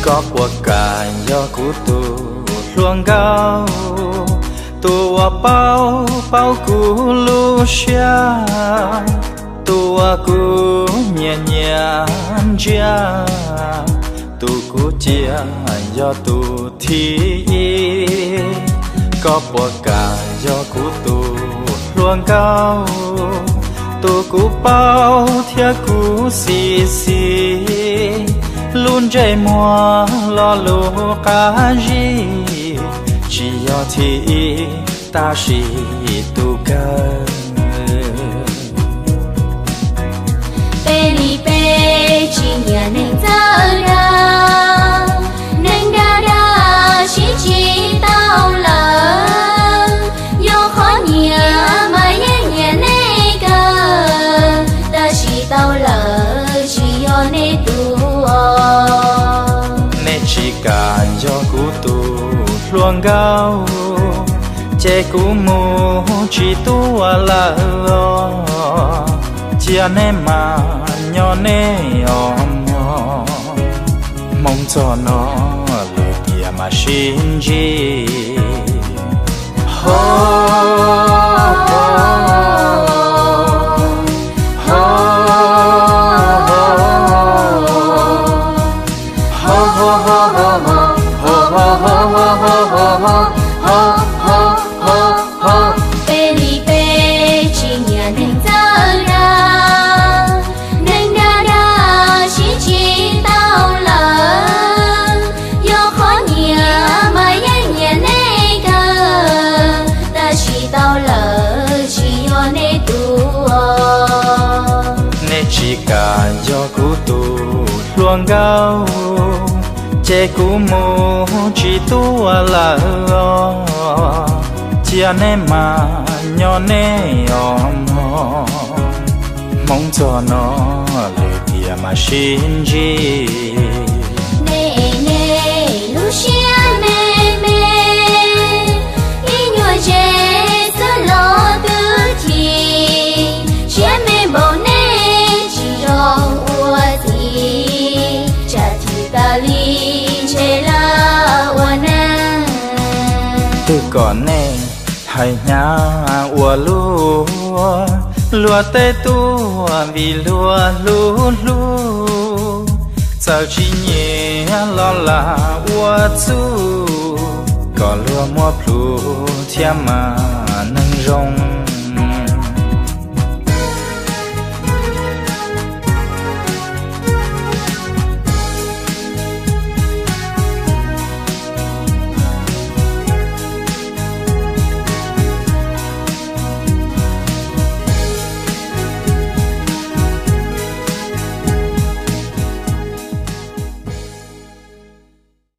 Koj puas kam yog kuv tus hluas nkauj, tus uas paub paub kuv lub siab, tus uas kuv nyiam nyiam ntsia, tus kuv cia yog tus thib ib? Koj puas kam yog kuv tus hluas nkauj, tus kuv paub thiab kuv xis xis, lub ntsej muag lo lus qab zib, tsis yog thib ib tab sis tus kawg. Peb li peb tsis nyiam neeg txawj dag, neeg dag dag sib tsis tau lawm. Yog qhov nyiam mas yeej nyiam nej kawg, tab sis tau lawm tsis yog nej tus os. Nej tsis kam yog kuv tus hluas nkauj, ces kuv mus tsis tuaj lawm os. Cia nej mas nyob nej os mog, hmoov txog no lwm tiam mas sib ntsib. Ho, ho, ho, ho, ho. Peb li peb tsis nyiam neeg txawj dag, neeg dag dag sib tsis tau lawm. Yog qhov nyiam mas yeej nyiam nej kawg, tab sis tau lawm tsis yog nej tus os. Nej tsis kam yog kuv tus hluas nkauj, ces kuv mus tsis tuaj lawm os. Cia nej mas nyob nej os mog, hmoov txog no lwm tiam mas sib ntsib. Nej, nej lub siab me me, ib nyuag ze xwb los twb chim. Siab me npaum nej tsis zoo ua txiv, tsam chim tas li ntshe lawv ua neeg. Twb kom nej hais hnyav ua luaj, luag tej tuaj vim luag hlub hlub. Txawm tsis nyiam los lam ua txuj, kom luag muab plhus thiab mas neeg zoo.